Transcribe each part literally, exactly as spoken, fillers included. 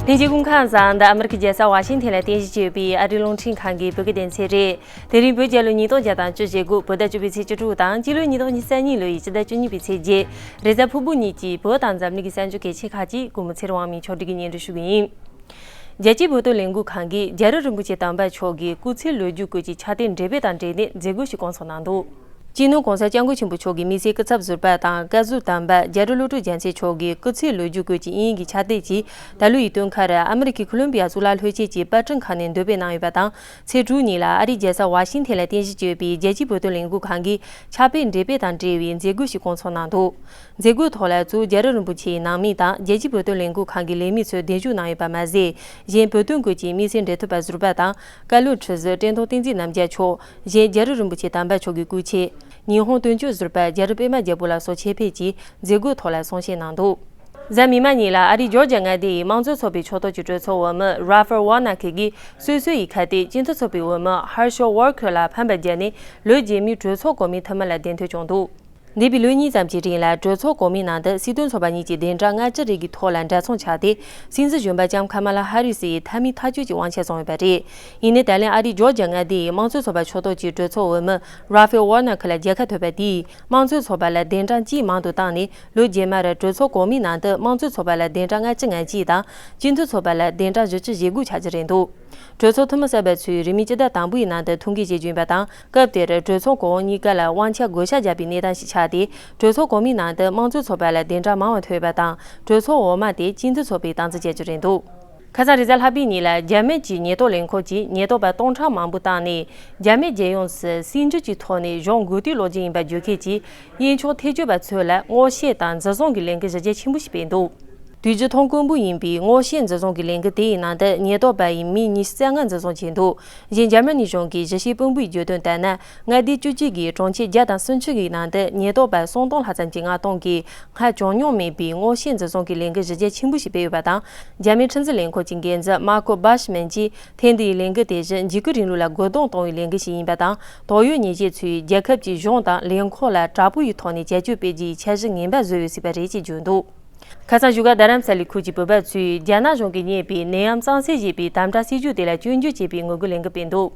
ལྷན་རྒྱས་སྐུ་ཁམས་བཟང་། འདི་ཨ་མི་རི་ཀའི་རྒྱལ་ས་ཝ་ཤིང་ཐན་ལ་རྟེན་གཞི་བྱས་ཡོད་པའི་ཨ་རིའི་རླུང་འཕྲིན་ཁང་གི་བོད་སྐད་སྡེ་ཚན་རེད། དེ་རིང་བོད་རྒྱལ་ལོ་ཉིས་སྟོང་བརྒྱ་དང་བཅུ་ཞེ་དགུ། བོད་ཟླ་བཅུ་པའི་ཚེས་བཅུ་དྲུག་དང་སྤྱི་ལོ་ཉིས་སྟོང་ཉི་ཤུ་རྩ་གཉིས་ལོའི་སྤྱི་ཟླ་བཅུ་གཉིས་པའི་ཚེས་བརྒྱད། རེས་གཟའ་ཕུར་བུ་ཉིན་གྱི་བོད་དང་འཛམ་གླིང་གི་གསར་འགྱུར་གལ་ཆེ་ཁག་ཅིག་སྐུ་ངོ་ཚེ་རིང་དབང་མོས་ཕྱོགས་སྒྲིག་གིས་སྙན་སྒྲོན་ཞུ་གི་ཡིན། རྒྱལ་སྤྱིའི་བོད་དོན་ལས་འགུལ་ཁང་གིས་རྒྱལ་རབས་རིན་པོ་ཆེ་དམ་པ་མཆོག་གི་སྐུ་ཚེའི་ལོ་རྒྱུས་སྐོར་གྱི་ཕྱག་དེབ་འགྲེམས་སྤེལ་དང་འབྲེལ་ནས་མཛད་སྒོ་ཞིག་བསྐོང་ཚོགས་གནང་འདུག་སྤྱི་ནོར་༸གོང་ས་༸སྐྱབས་མགོན་ཆེན་པོ་མཆོག་གི་མི་ཚེ་སྐུ་ཚབ་ཟུར་པ་དང་བཀའ་ཟུར་དམ་པ་རྒྱལ་དྲུང་བློ་གྲོས་རྒྱལ་མཚན་མཆོག་གི་སྐུ་ཚེའི་ལོ་རྒྱུས་སྐོར་གྱི་དབྱིན་ཡིག་གི་ཕྱག་དེབ་ཅིག་ད་ལོ་ཡི་སྟོན་ཁར་ཨ་མི་རི་ཀའི་ཁོ་ལོམ་བི་ཡ་གཙུག་ལག་སློབ་ཆེན་གྱི་པར་སྐྲུན་ཁང་ནས་འདོན་སྤེལ་གནང་ཡོད་པ་དང་། ཚེས་དྲུག་ཉིན་ལ་ཨ་རིའི་རྒྱལ་ས་ཝ་ཤིང་ཐན་ལ་རྟེན་གཞི་བྱས་ཡོད་པའི་རྒྱལ་སྤྱིའི་བོད་དོན་ལས་འགུལ་ཁང་གིས་ཕྱག་དཔེ་འགྲེམས་སྤེལ་དང་འབྲེལ་བའི་མཛད་སྒོ་ཞིག་བསྐོང་ཚོགས་གནང་འདུག་མཛད་སྒོའི་ཐོག་ལ་གཙོ་བོ་རྒྱལ་རབས་རིན་པོ་ཆེའི་ནང་མི་དང་རྒྱལ་སྤྱིའི་བོད་དོན་ལས་འགུལ་ཁང་གི་ལས་མི་ཚོས་གདན་ཞུ་གནང་ཡོད་པ་མ་ཟད། གཞན་བོད་དོན་སྐོར་གྱི་དམིགས་བསལ་འབྲེལ་མཐུད་པ་ཟུར་པ་དང་། བཀའ་བློན་ཁྲི་ཟུར་བཀྲས་མཐོང་བསྟན་འཛིན་རྣམ་རྒྱལ་མཆོག་གཞན་རྒྱལ་རབས་རིན་པོ་ཆེ་དམ་པ་མཆོག་གི་སྐུ་ཆས། ཉི་ཧོང་དོན་གཅོད་ཟུར་པ་རྒྱལ་རབས་པད་མ་རྒྱལ་པོ་ལགས་སོགས་ཆེད་ཕེབས་ཀྱིས་མཛད་སྒོའི་ཐོག་ལ་གསུང་བཤད་གནང་འདུག་གཟའ་མིག་དམར་ཉིན་ལ་ཨ་རིའི་ཇོར་ཇ་མངའ་སྡེ་ཡི་དམངས་གཙོའི་ཚོགས་པའི་ཕྱོགས་གཏོགས་ཀྱི་གྲོས་ཚོགས་འོག་མི་Raphael Warnock གིས་སོ་སོ་ཡི་ཁ་གཏད་སྤྱི་མཐུན་ཚོགས་པའི་འོག་མི་Herschel Walker ལ་ཕམ་པ་བརྒྱབ་ནས་ལོ་རྗེས་མའི་གྲོས་ཚོགས་གོང་མའི་འཐུས་མི་ལ་གདན་འཐོན་བྱུང་འདུག་འདས་པའི་ལོ་གཉིས་ཙམ་གྱི་རིང་ལ་གྲོས་ཚོགས་གོང་མའི་ནང་དུ་སྲིད་དོན་ཚོགས་པ་གཉིས་ཀྱི་གདན་གྲངས་ལྔ་བཅུ་རེ་གི་ཐོག་ལ་འདྲ་མཚུངས་ཆགས་ཏེ། སྲིད་འཛིན་གཞོན་པ་ལྕམ་ཁ་མ་ལ་ཧ་རི་སི་ཡིས་མཐའ་མའི་ཐག་གཅོད་ཀྱི་དབང་ཆ་བཟུང་ཡོད་པ་རེད། ཡིན་ནའི་ད་ལན་ཨ་རིའི་ཇོར་ཇ་མངའ་སྡེ་ཡི་དམངས་གཙོའི་ཚོགས་པ་ཕྱོགས་གཏོགས་ཀྱི་གྲོས་ཚོགས་འོག་མི་Raphael Warnock ལ་རྒྱལ་ཁ་ཐོབ་པ་དེས་དམངས་གཙོའི་ཚོགས་པ་ལ་གདན་གྲངས་གཅིག་མང་དུ་བཏང་ནས། ལོ་རྗེས་མར་གྲོས་ཚོགས་གོང་མའི་ནང་དུ་དམངས་གཙོའི་ཚོགས་པ་ལ་གདན་གྲངས་ལྔ་བཅུ་ང་གཅིག་དང་སྤྱི་མཐུན་ཚོགས་པ་ལ་གདན་གྲངས་བཞི་བཅུ་ཞེ་དགུ་ཆགས་ཀྱི་རེད་འདུག་གྲོས་ཚོགས་འཐུས་མི་གསར་པ་ཚོས་རིང་མིན་སྤྱི་ཟླ་དང་པོའི་ནང་དུ་ཐུགས་འགན་བཞེས་རྒྱུ་ཡིན་པ་དང་། སྐབས་དེར་གྲོས་ཚོགས་གོང་འོག་གཉིས་ཀ་ལ་དབང་ཆ་བགོ་བཤའ་བརྒྱབ་པའི་གནས་སྟངས་ཤིག་ཆགས་ཏེ། གྲོས་ཚོགས་གོང་མའི་ནང་དུ་དམངས་གཙོའི་ཚོགས་པ་ལ་གདན་གྲངས་མང་བ་ཐོབ་ཡོད་པ་དང་། གྲོས་ཚོགས་འོག་མ་དེ་སྤྱི་མཐུན་ཚོགས་པས་སྟངས་འཛིན་བྱེད་རྒྱུ་རེད་འདུག་ཁ་སང་རེས་གཟའ་ལྷག་པའི་ཉིན་ལ་རྒྱ་མི་གྱི་ཉེན་རྟོག་ལས་ཁུངས་ཀྱིས་ཉེན་རྟོག་པ་སྟོང་ཕྲག་མང་པོ་བཏང་ནས། རྒྱ་མི་རྒྱལ་ཡོངས་སུ་སྲིད་འགྱུར་གྱི་ཐོག་ནས་གཞུང་མགོ་རྟིང་སློག་རྒྱུ་ཡིན་པ་བརྗོད་མཁན་གྱི་གཡས་འཁྱོག་ཐེ་བྱུས་པ་ཚོ་ལ་སྔོག་བཤེར་དང་འཛིན་བཟུང་གི་ལས་འགུལ་གཞི་རྒྱ་ཆེན་པོ་ཞིག་སྤེལ་འདུག་དུས་རྒྱུན་མཐོང་དཀོན་པོ་ཡིན་པའི་སྔོག་བཤེར་འཛིན་བཟུང་གི་ལས་འགུལ་དེ་ཡི་ནང་དུ་ཉེན་རྟོག་པ་ཡི་མི་ཉི་ཤུ་རྩ་ལྔ་འཛིན་བཟུང་བྱས་འདུག་གཞན་འཇར་མ་ནི་གཞུང་གི་གཞི་བྱེས་དཔོན་པོས་བརྗོད་དོན་ལྟར་ན། མངའ་སྡེ་བཅུ་གཅིག་གི་གྲོང་ཁྱེར་བརྒྱ་དང་སུམ་ཅུ་གི་ནང་དུ་ཉེན་རྟོག་པ་སུམ་སྟོང་ལྷག་ཙམ་གྱི་མངགས་གཏོང་གིས་སྔར་བྱུང་མྱོང་མེད་པའི་སྔོག་བཤེར་འཛིན་བཟུང་གི་ལས་འགུལ་གཞི་རྒྱ་ཆེན་པོ་ཞིག་སྤེལ་ཡོད་པ་དང་། རྒྱ་མིའི་ཁྲིམས་འཛིན་ལས་ཁུངས་ཀྱི་འགན་འཛིན་Marco Buschmann གྱིས་ཐེངས་འདིའི་ལས་འགུལ་དེ་བཞིན་འཇིགས་སྐུལ་རིང་ལུགས་ལ་རྒོལ་རྡུང་གཏོང་བའི་ལས་འགུལ་ཞིག་ཡིན་པ་དང་། དོགས་ཡོད་ཉེས་ཅན་ཚོས་རྒྱལ་ཁབ་ཀྱི་གཞུང་དང་ལས་ཁུངས་ལ་དྲག་པོ་ཡི་ཐོག་ནས་བྱ་སྤྱོད་སྤེལ་རྒྱུའི་འཆར་གཞི་ངན་པ་བཟོས་ཡོད་སྲིད་པ་རེད་ཅེས་བརྗོད་འདུག་ཁ་སང་བཞུགས་སྒར་རྡ་རམ་ས་ལའི་ཁུལ་གྱི་བོད་པ་ཚོས་རྒྱ་ནག་གཞུང་གིས་རྙེད་པའི་ནད་ཡམས་གཙང་སེལ་བྱེད་པའི་དམ་དྲག་སྲིད་ཇུས་དེ་ལ་སྐྱོན་བརྗོད་བྱེད་པའི་ངོ་རྒོལ་ལས་འགུལ་སྤེལ་འདུག་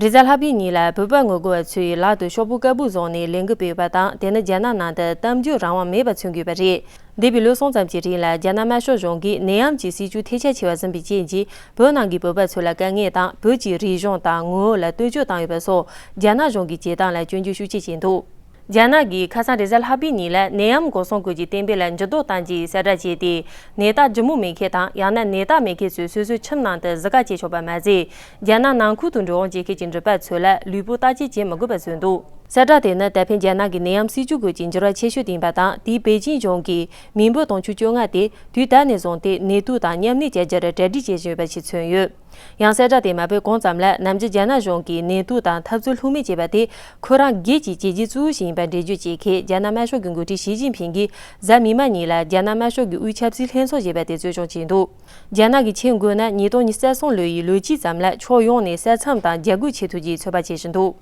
རེས་གཟའ་ལྷག་པའི་ཉིན་ལ་བོད་པ་ངོ་རྒོལ་བ་ཚོས་ལག་ཏུ་ཤོག་བུ་དཀར་པོ་བཟུང་ནས་ལས་འགུལ་སྤེལ་ཡོད་པ་དང་། དེ་ནི་རྒྱ་ནག་ནང་དུ་གཏམ་བརྗོད་རང་དབང་མེད་པ་མཚོན་དགོས་པ་རེད། འདས་པའི་ལོ་གསུམ་ཙམ་གྱི་རིང་ལ་རྒྱ་ནག་དམར་ཤོག་གཞུང་གིས་ནད་ཡམས་ཀྱི་སྲིད་བྱུས་ཐལ་ཆ་ཆེ་བ་ཟིན་པའི་རྐྱེན་གྱིས། བོད་ནང་གི་བོད་པ་ཚོ་ལ་དཀའ་ངལ་དང་། བོད་ཀྱི་རིག་གཞུང་དང་ངོ་བོ་ལ་གཏོར་བཅོས་བཏང་ཡོད་པ་སོགས་རྒྱ་ནག་གཞུང་གི་བྱེད་སྟངས་ལ་སྐྱོན་བརྗོད་ཤུགས་ཆེ་བྱས་འདུག་རྒྱ་ནག་གིས་ཁ་སང་རེས་གཟའ་ལྷག་པའི་ཉིན་ལ་ནད་ཡམས་འགོག་སྲུང་སྐོར་གྱི་གཏན་འབེབས་ལ་འགྱུར་ལྡོག་གཏང་རྒྱུའི་གསལ་བསྒྲགས་བྱས་ཏེ། ནད་རྟགས་ལྗིད་མོ་མེད་མཁན་དང་། ཡང་ན་ནད་རྟགས་མེད་མཁན་ཚོས་སོ་སོའི་ཁྱིམ་ནང་དུ་གཟི་ཁ་བཅད་ཆོག་པ་མ་ཟད། རྒྱ་ནག་ནང་ཁུལ་དུ་འགྲོ་འོང་བྱེད་མཁན་གྱི་འགྲུལ་པ་ཚོ་ལ་ལུས་པོ་བརྟག་དཔྱད་བྱེད་མི་དགོས་པ་བཟོས་འདུག་གསལ་བསྒྲགས་དེ་ནི་ད་ཕན་རྒྱ་ནག་གི་ནད་ཡམས་སྲིད་བྱུས་སྐོར་གྱི་འགྱུར་བ་ཆེ་ཤོས་དེ་ཡིན་པ་དང་། དེས་པེ་ཅིན་གཞུང་གིས་མི་འབོར་དུང་ཕྱུར་བཅོ་ལྔ་དེ་དུས་ད་ནས་བཟུང་སྟེ་ནད་དུག་དང་མཉམ་གནས་བྱ་རྒྱུར་གྲ་སྒྲིག་བྱེད་བཞིན་ཡོད་པ་ཞིག་མཚོན་ཡོད། ཡང་གསལ་བསྒྲགས་དེ་མ་སྤེལ་གོང་ཙམ་ལ། ནམ་རྒྱུན་རྒྱ་ནག་གཞུང་གིས་ནད་དུག་དང་འཐབ་རྩོད་ལྷོད་མེད་བྱས་པ་དེ་ཁོ་རང་སྒེར་གྱི་བྱས་རྗེས་གཙོ་བོ་ཞིག་ཡིན་པར་འགྲེལ་བརྗོད་བྱེད་མཁན་རྒྱ་ནག་དམར་ཤོག་གི་འགོ་ཁྲིད་ཞི་ཅིན་ཕིང་གིས་གཟའ་མིག་དམར་ཉིན་ལ་རྒྱ་ནག་དམར་ཤོག་གི་དབུས་ཆབ་སྲིད་ལྷན་ཚོགས་ཞེས་པ་དེ་གཙོ་སྐྱོང་བྱས་འདུག་རྒྱ་ནག་གིས་ཁྱབ་བསྒྲགས་ན། ཉིས་སྟོང་ཉི་ཤུ་རྩ་གསུམ་ལོ་ཡི་ལོ་དཀྱིལ་ཙམ་ལ་ཕྱོགས་ཡོངས་ནས་ས་མཚམས་དང་རྒྱ་སྒོའི་ཆེས་མཐོའི་རྒྱའི་ཚོད་དཔག་བྱེད་བཞིན་འདུག་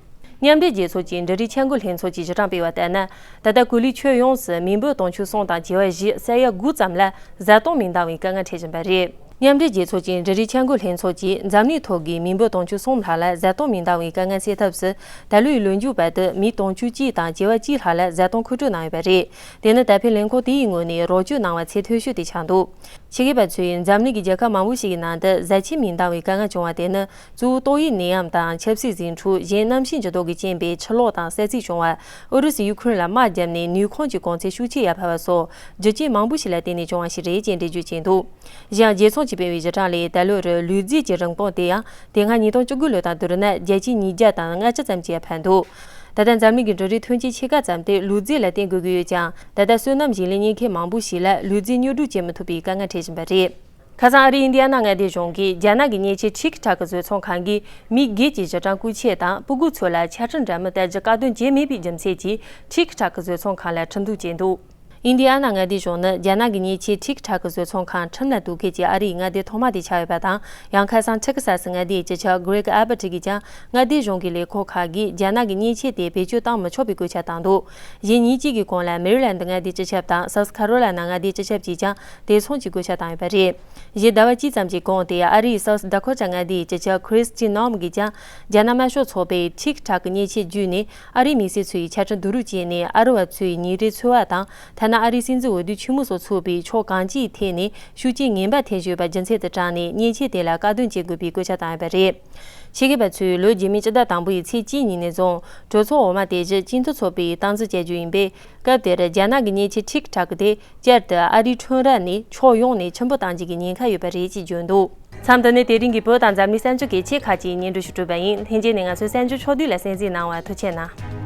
མཉམ་འབྲེལ་རྒྱལ་ཚོགས་ཀྱི་འབྲུ་རིགས་འཆར་འགོད་ལྷན་ཚོགས་ཀྱིས་གཞི་གྲངས་སྤེལ་བ་ལྟར་ན། ད་ལྟ་གོ་ལའི་ཁྱོན་ཡོངས་སུ་མི་འབོར་དུང་ཕྱུར་གསུམ་དང་བྱེ་བ་བཞི་ས་ཡ་དགུ་ཙམ་ལ་བཟའ་བཏུང་མི་འདང་བའི་དཀའ་ངལ་འཕྲད་བཞིན་པ་རེད། མཉམ་འབྲེལ་རྒྱལ་ཚོགས་ཀྱི་འབྲུ་རིགས་འཆར་འགོད་ལྷན་ཚོགས་ཀྱིས་འཛམ་གླིང་ཐོག་གི་མི་འབོར་དུང་ཕྱུར་གསུམ་ལྷག་ལ་བཟའ་བཏུང་མི་འདང་བའི་དཀའ་ངལ་སེལ་ཐབས་སུ། ད་ལོའི་ལོ་མཇུག་བར་དུ་མི་དུང་ཕྱུར་གཅིག་དང་བྱེ་བ་གཅིག་ལྷག་ལ་བཟའ་བཏུང་མཁོ་སྤྲོད་གནང་ཡོད་པ་རེད། དེ་ནི་ད་ཕན་ལས་ཁུངས་དེ་ཡི་ངོས་ནས་རོགས་སྐྱོར་གནང་བ་ཚད་མཐོ་ཤོས་དེ་ཆགས་འདུག་ཕྱི་རྒྱལ་པ་ཚོས་འཛམ་གླིང་གི་རྒྱལ་ཁབ་མང་པོ་ཞིག་གི་ནང་དུ་བཟའ་ཆས་མི་འདང་བའི་དཀའ་ངལ་བྱུང་བ་དེ་ནི། གཙོ་བོ་ཏོག་དབྱིབས་ནད་ཡམས་དང་ཆབ་སྲིད་ཟིང་འཁྲུག་གཞན་གནམ་གཤིས་འགྱུར་ལྡོག་གི་རྐྱེན་པས་ཕྱིར་ལོག་དང་ས་ཚིགས་ཆུང་བ། ཨུ་རུ་སུས་ཡུ་ཁུ་རེན་ལ་དམག་བརྒྱབ་ནས་ནུས་ཁུངས་ཀྱི་གོང་ཚད་ཤུགས་ཆེ་ཡར་འཕར་བ་སོགས་རྒྱུ་རྐྱེན་མང་པོ་ཞིག་ལ་བརྟེན་ནས་བྱུང་བ་ཞིག་རེད་ཅེས་འགྲེལ་བརྗོད་བྱས་འདུག་གཞན་ཡང་རྒྱལ་ཚོགས་ཀྱིས་སྤེལ་བའི་གཞི་གྲངས་ལས། ད་ལོར་ལུས་རྫས་ཀྱི་རིན་གོང་དེ་ཡང་དེ་སྔ་ཉིས་སྟོང་བཅུ་དགུ་ལོ་དང་བསྡུར་ན་བརྒྱ་ཆ་ཉིས་བརྒྱ་དང་ལྔ་བཅུ་ཙམ་གྱིས་འཕར་འདུག་ད་ལྟ་འཛམ་གླིང་གི་འབྲུ་རིགས་ཐོན་སྐྱེད་ཕྱེད་ཀ་ཙམ་དེ་ལུས་རྫས་ལ་བརྟེན་དགོས་ཀྱི་ཡོད་ཀྱང་། ད་ལྟ་སོ་ནམ་ཞིང་ལས་གཉེར་མཁན་མང་པོ་ཞིག་ལ་ལུས་རྫས་གཉེར་སྒྲུབ་བྱེད་མི་ཐུབ་པའི་དཀའ་ངལ་འཕྲད་བཞིན་པ་རེད། ཁ་སང་ཨ་རིའི་ཨིན་ཌི་ཡ་ན་མངའ་སྡེ་གཞུང་གིས་རྒྱ་ནག་གི་མཉེན་ཆས་ཊིག་ཊག་གི་བཟོ་ཚོང་ཁང་གིས་མི་སྒེར་གྱི་གཞི་གྲངས་རྐུ་ཆད་དང་སྤུ་གུ་ཚོ་ལ་ཆ་འཕྲིན་འདྲ་མིན་སྟེར་རྒྱུ་བཀག་སྡོམ་བྱས་མེད་པའི་རྒྱུ་མཚན་གྱིས་ཊིག་ཊག་གི་བཟོ་ཚོང་ཁང་ལ་ཁྲིམས་གཏུག་བྱས་འདུག་ཨིན་ཌི་ཡ་ན་མངའ་སྡེ་གཞུང་ནི་རྒྱ་ནག་གི་མཉེན་ཆས་ཊིག་ཊག་གི་བཟོ་ཚོང་ཁང་ཁྲིམས་ལ་གཏུག་མཁན་གྱི་ཨ་རིའི་མངའ་སྡེ་ཐོག་མ་དེ་ཆགས་ཡོད་པ་དང་། ཡང་ཁ་སང་ཊེག་སཱ་སི་མངའ་སྡེའི་སྤྱི་ཁྱབ་Greg Abbott གིས་ཀྱང་མངའ་སྡེ་གཞུང་གི་ལས་ཁུངས་ཁག་གིས་རྒྱ་ནག་གི་མཉེན་ཆས་དེ་བེད་སྤྱོད་བཏང་མི་ཆོག་པའི་བཀོད་ཁྱབ་བཏང་འདུག་གཞི་ཉིན་གཅིག་གི་གོང་ལ་མེ་རི་ལན་ཌི་མངའ་སྡེའི་སྤྱི་ཁྱབ་དང་South Carolina མངའ་སྡེའི་སྤྱི་ཁྱབ་ཀྱིས་ཀྱང་དེ་མཚུངས་ཀྱི་བཀོད་ཁྱབ་བཏང་ཡོད་པ་རེད། གཞི་ཟླ་བ་གཅིག་ཙམ་གྱི་གོང་དེ་ཨ་རིའི་South Dakota མངའ་སྡེའི་སྤྱི་ཁྱབ་Kristi Noem གིས་ཀྱང་རྒྱ་ནག་དམར་ཤོག་ཚོགས་པས་ཊིག་ཊག་གི་མཉེན་ཆས་བརྒྱུད་ནས་ཨ་རིའི་མི་སེར་ཚོའི་ཆ་འཕྲིན་བསྡུ་རུབ་བྱས་ནས་ཨ་རི་བ་ཚོའི་ཉིན་རེའི་འཚོ་བ་དང་། ཐ་ན་ཨ་རིའི་སྲིད་འཛིན་འོས་བསྡུ་ཆེན་མོ་སོགས་ཚུགས་པའི་ཕྱོགས་གང་ཅིའི་ཐད་ནས་ཤུགས་རྐྱེན་ངན་པ་ཐེབས་བཞིན་ཡོད་པ་རྒྱུ་མཚན་དུ་དྲངས་ནས་མཉེན་ཆས་དེ་ལ་བཀག་སྡོམ་བྱེད་དགོས་པའི་བཀོད་ཁྱབ་བཏང་ཡོད་པ་རེད། ཆེད་མཁས་པ་ཚོས་ལོ་རྗེས་མའི་ཕྱི་ཟླ་དང་པོའི་ཚེས་གཅིག་ཉིན་ནས་བཟུང་གྲོས་ཚོགས་འོག་མ་དེ་བཞིན་སྤྱི་འཐུས་ཚོགས་པས་སྟངས་འཛིན་བྱ་རྒྱུ་ཡིན་པས། སྐབས་དེར་རྒྱ་ནག་གི་མཉེན་ཆས་ཊིག་ཊག་དེ་བསྐྱར་དུ་ཨ་རིའི་ཁྲོམ་ར་ནས་ཕྱོགས་ཡོངས་ནས་ཆེན་པོ་གཏང་རྒྱུ་གི་ཉེན་ཁ་ཡོད་པ་རེད་ཅེས་བརྗོད་འདུག་མཚམས་འདི་ནས་དེ་རིང་གི་བོད་དང་འཛམ་གླིང་གསར་འགྱུར་གལ་ཆེ་ཁག་ཅིག་སྙན་སྒྲོན་ཞུ་གྲུབ་པ་ཡིན། ལྷན་རྒྱས་ནས་ང་ཚོའི་གསར་འགྱུར་ཕྱོགས་བསྡུས་ལ་གསན་གཟིགས་གནང་བར་ཐུགས་རྗེ་གནང་།